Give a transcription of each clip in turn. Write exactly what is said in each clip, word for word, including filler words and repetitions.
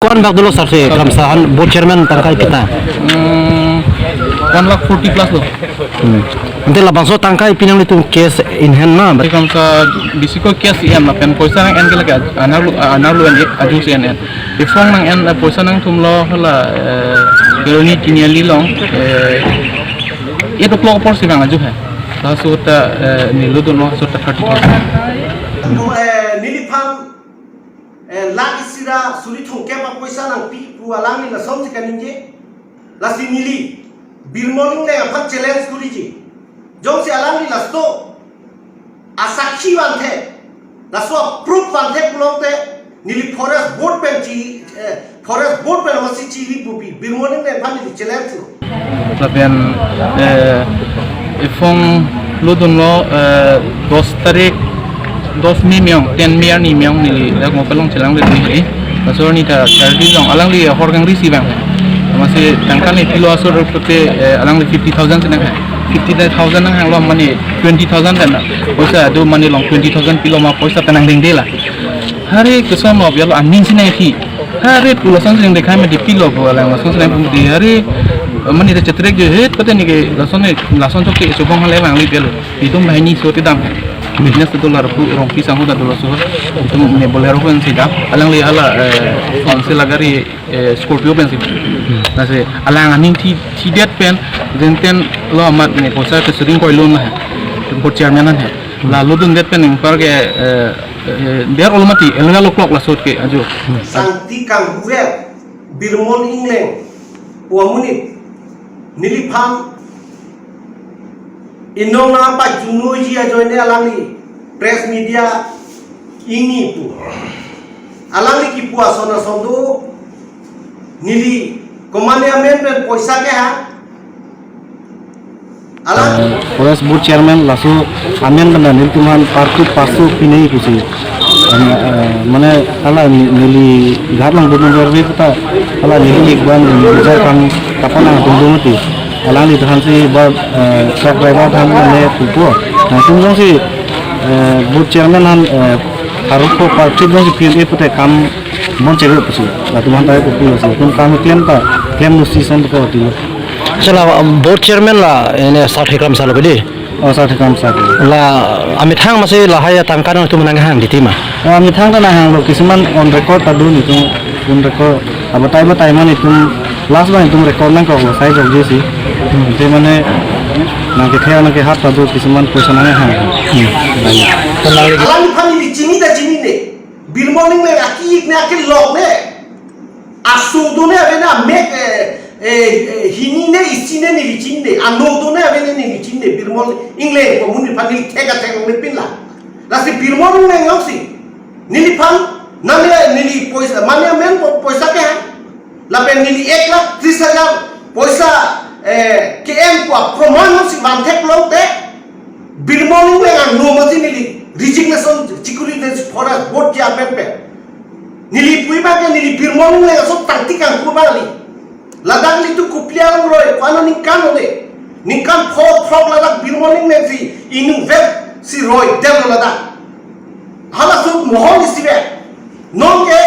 Koan bak dolo sir, si Kramsa aphan board chairman tangka ipita? Hmm, one lakh forty plus lo. Hmm. Ante labangso tangka ipi nanglitum cash in hand ma? Sri Kramsa bisi ko cash en lapen poisa nang-en ke lake anerlo, anerlo en, ajusi en en. Iphong nang-en, eh, poisa nangthumlo hala, eh, Kheroni Tiniali along, eh, eight o'clock apor si vang aju hai. Laso ta, eh, neli lodunlo, laso ta thirty thousand. Eh, neliphan, eh, lakh isi ra suri thomkep apoisa nangpi pu alangli lasonsi kaningje. Lasi neli Birmon Engleng aphan challenge kuriji. Jongsi alangli laso asakhi vangthe, laso proof vangthe pulote neli forest board pen chi, eh, forest board pen masi chiri pupi, Birmon Engleng aphan neli challenge lo. Lapen, eh, iphong lodunlo, eh, dos tarik, dos May meyong, ten May arni meyong neli dak Mopelong chelangledun hedi. Laso arni ta Saturday along alangli hor kangrisi vang. Masi tangka nepilo asor pulote, eh, alangli fifty thousand si nanghang. Fifty thousand nanghanglo mane twenty thousand dan. Poisa do mane along twenty thousand pilo ma poisa ta nangdengde la. Hari kesom lo bialo aning si nangki. Hari pu lason si nangdekhai mati pilo pu alang lason si nangpumdi. Hari mane ta chetrek je het pate neke lason ne lason chokche chobong hale vangli bialo. Itum banghini so te dam. Business tu lar pu Rongpi sangho ta dolo so. Itum ne Bolero pen si dam. Alangli hala, eh, fansi lagari, eh, Scorpio pen si. Lasi alang aning thi, thidet pen, jenten lo amat ne poisa ke sering koi loan la hai. Board chairman an hai. La lodundet pen ingpar ke, eh, eh, der olo mati, eleven o'clock laso ke ajo. Sangti kanghuver, Birmon Engleng pu amonit neliphan inong nangpajunji ajoine alangli press media ingni pu. Alangli kipu ason ason do, neli komane amen pen poisa kehang. Alang, eh, forest board chairman laso amen pen nelitum aphan partu pasu pinei pusi. Em, eh, mane hala ne-, neli ghat lang bumung berbe kata hala neli ekban neli jar kam kapan ang tunggu mati. Alangli aphan si ba, eh, truck driver aphan ne pupo. Nangtum jongsi, eh, board chairman aphan, eh, haruk ko parti jongsi P M A pute kam bon chegro pusi. Latum aphan ta pupo si. Tum kam klem ta, klem musi son ko ti. Chala, um, board chairman la, ene, Sar Thekram salo bedi. Oh, Sar Thekram salo. La, amethang masi lahai atangka nangtum nanghang di tima. Oh, amethang ta nanghanglo, kisuman on record ta do netum, on record. Abatai batai mane itum last ba itum record nangkok lo sai jokji si. Ante mane nangkethe nangkehat ta do kisuman poisa nanghang. Hmm. Alangphan ili chini ta chinine. Birmon Engleng aki-ik ne akilok ne. Aso do ne ave ne amek, eh, eh, eh, hini ne isi ne neli chinine. Ano do ne ave ne neli chinine. Birmon Engleng pu amonit aphan neli thek athek longle pin la. Lasi Birmon Engleng jongsi neliphan, nang le neli poisa, mane amen po-, poisa kehang. Lapen neli ek lakh tris hajar poisa, eh, ke-en pu aproman si vangthek lote, Birmon Engleng angno masi neli resignation chikuri den forest board chairman pen. Neli pui ba ke neli Birmon Engleng aso tangti kangku bali. Ladak litu kopi alam roi, ko-an aningkan ode. Ningkan pho throk ladak Birmon Engleng si inutvet si roi dem ladak. Halaso mohon isi ve. Non ke,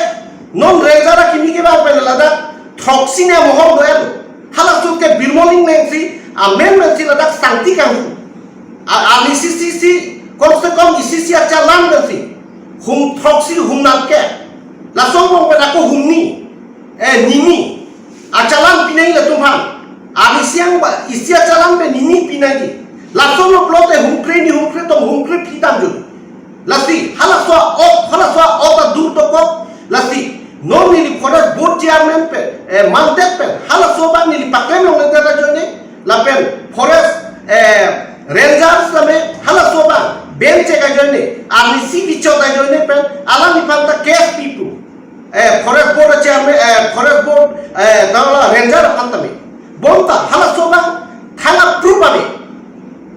non ranger akimi ke ba pen ladak throksi ne mohon do em. Halaso ke Birmon Engleng si, amen men si ladak sangti kanghu. A, a, isi isi, kom se kom isi isi achalan pen si. Hum throksi hum nat ke. Laso angbong pen ako humni. Eh, nini. Achalan pinai latum aphan. Ami siang ba, isi achalan pen nini pinai. Laso lo plot eh humkre ni humkre tong humkre phi dam jun. Lasi, halaso a-op, halaso a-op adur dokok. Lasi, non neli forest board chairman pen, eh, mandet pen. Halaso abang neli paklem longle ta ajoine. Lapen forest, eh, rangers tame halaso abang. Ben chek ajoine. Ami si bichot ajoine pen. Alangliphan ta case pipu. Eh, forest board chairman, eh, forest board, eh, dangla ranger aphan tame. Bonta, halaso abang, thang a-proof ame.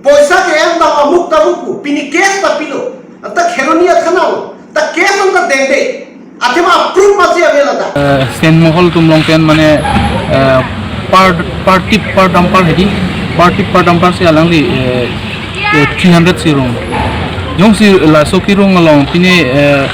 Poisa ke-en ta amuk ta amuk pu, pini case ta pilo. Anta Kheroni athana lo. Ta case anta dengde. Athema a-proof masi ame lata. Eh, Sen Mohol atum along pen mane, eh, per, per tip, per dumper hedi. Per tip, per dumper si alangli, eh, eh, three hundred si rong. Jongsi laso kerong along, pini, eh,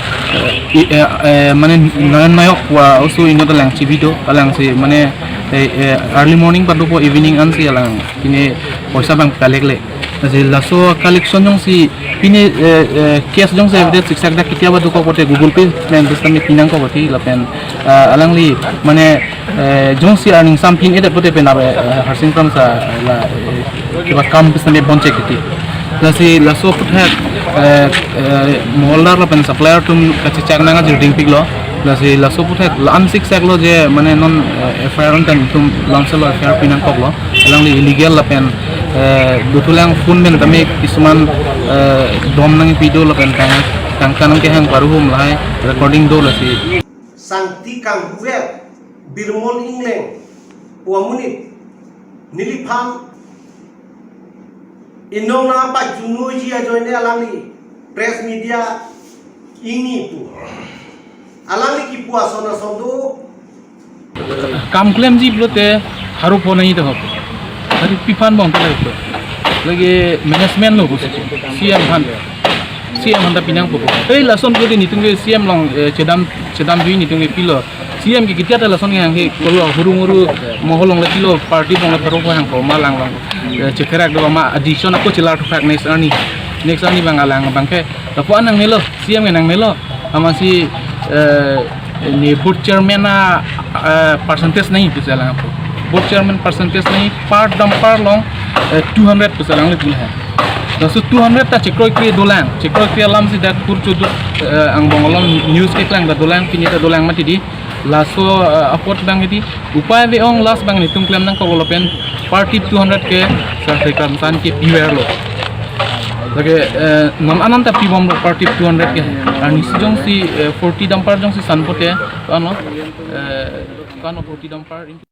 I, eh, eh, mane Naran Nayok wa oso inut alang chibi do, alang si mane, eh, eh, early morning pen dopo, evening ansi alang pine poisa abang collect le. Lasi laso collection jongsi pine, eh, eh, cash jongsi avedet siksak dak ketia ba dokok pote Google Pay pen pusitame pinangkok ati lapen, eh, alangli mane, eh, jongsi arning sam pin-edet pote pen ave, eh, Harsing Kramsa la, eh, kiba kam pusitame bonchek ati. Lasi laso aputhak, eh, eh, moholdar lapen supplier atum kachechak nang ajir dingpiklo. Lasi laso aputhak la-an siksak lo je mane non, eh, F I R on tan itum lamselo F I R pinangkoklo. Alangli illegal lapen, eh, dothulang phone pen tame kisuman, eh, dom nangpi do lapen tang, tangka nangkehang paruhum lahai recording do lasi. Sangti Kanghuver, Birmol Engleng pu amonit neliphan inong nangpajunoji ajoine alangli press media ingni pu. Alangli kipu ason ason do. Kam klemji pulote haru pho nangji tahok. Hari piphan bong ta lagi. Lagi management lo pusi. C M aphan. C M aphan ta pinangpo. Hei, lason ke di netum ke C M along, eh, chedam, chedamji netum ke pilo. C M ke ketia ta lason ke hanghe kolo hurung huru mohol along le pilo party along le pharo ko hangko ma lang lang. Eh, chekerak do ma addition ako chelar thuphak next arni. Next arni abang alang abang ke. Lapu-an nangnelo, C M ke nangnelo. Amatsi, eh, ne board chairman a, eh, percentage nangji pusi alang apo. Board chairman percentage nangji per dumper along, eh, two hundred pusi alangli pun hai. Laso two hundred ta chekroikre dolang, chekroikre alamsi dak kur choduk, eh, angbong along news keklang ta dolang, pini ta dolang mati di. Laso, eh, apot abang di upai ave-ong, last abang netum klem nangkoklo lapen per tip two hundred ke Sir Harsing Kramsa an ke piverlo. Lake, eh, non an an ta pibomlo per tip two hundred ke. Arnisi jongsi, eh, forty dumper jongsi san pote, ano, eh, ano forty dumper.